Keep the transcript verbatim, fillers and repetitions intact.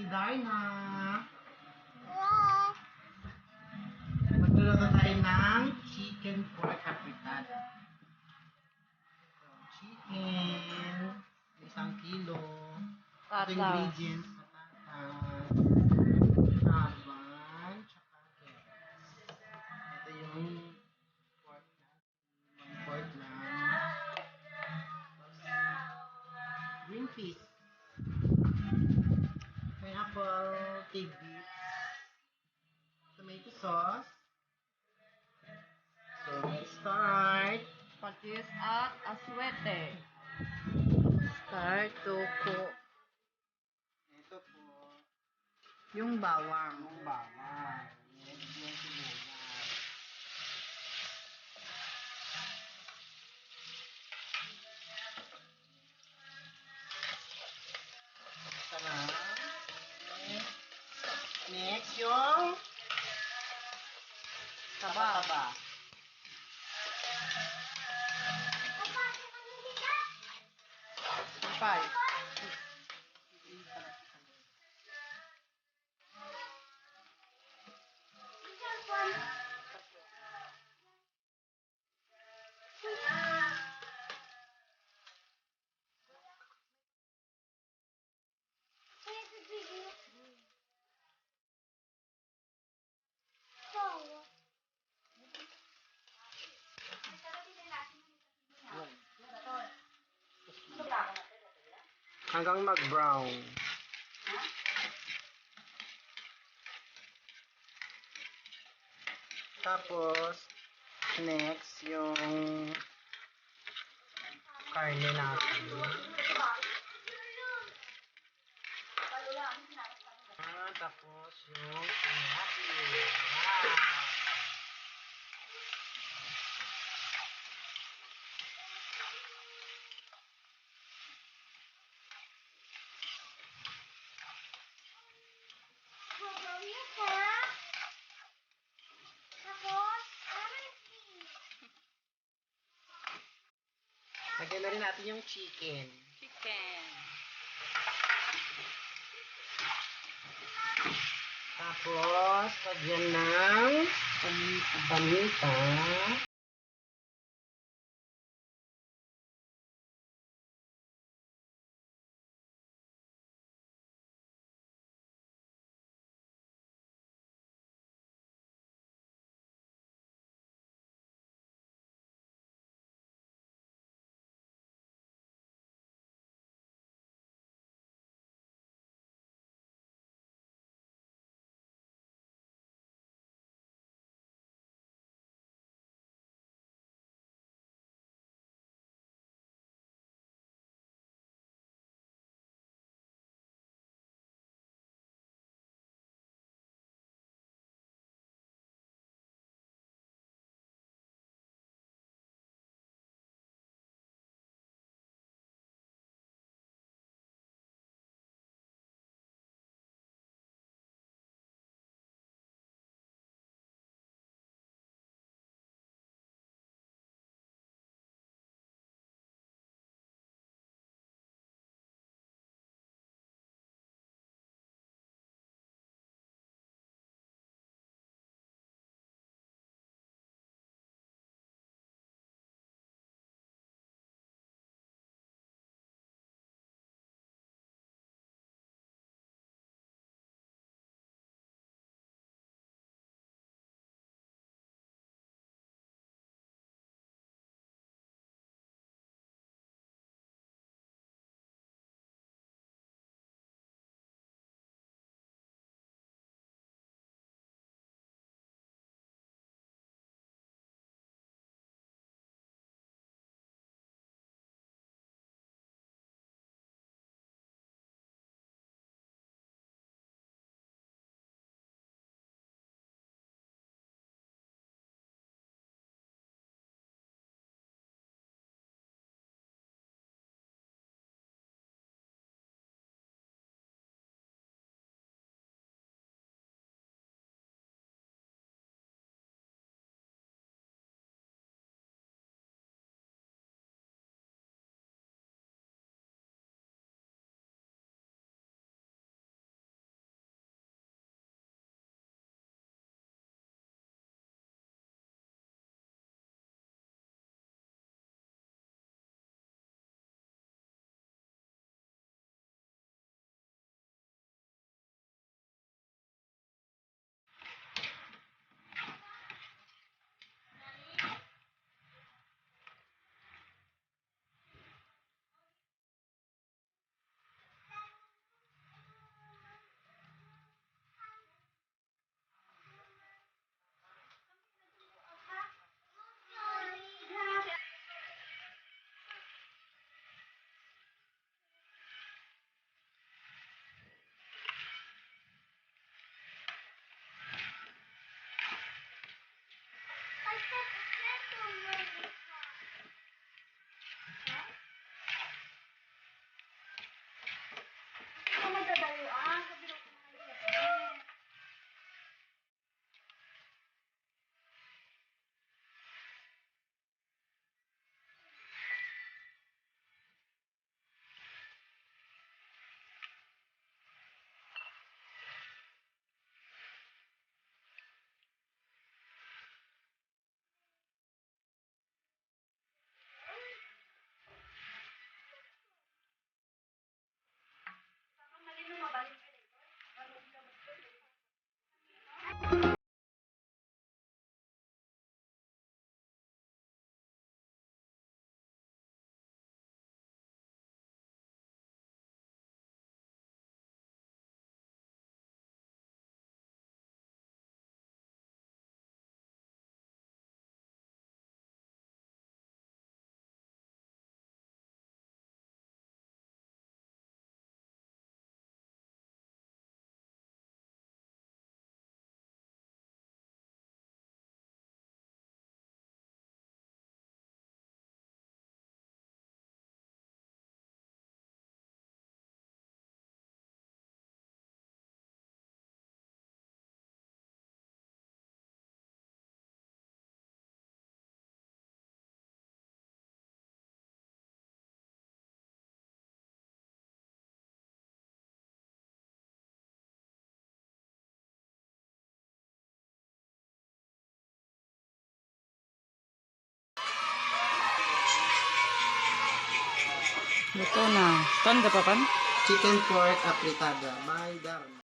Darna. Magluluto tayo ng chicken pork afritada. So, chicken, isang kilo. Ito Patatas. Ingredients, patatas, habang, tsaka carrots. Ito yung pork na Pork na. Green peas. Pineapple, tidbits. Tomato sauce. So, let's start. Patis at aswete. Start to cook. Ito po. Yung bawang. Yung bawang. Medyo sibuyas. Ito na. Next, yung taba. Taba. Five. Hanggang mag-brown. Tapos, next, yung karne natin. Ah, tapos yung tilapia. Wow! Lagyan na rin natin yung chicken. Chicken. Tapos, lagyan ng paminta. Luto na. Kuan ka pa, pan? Chicken pork apritada by Darna.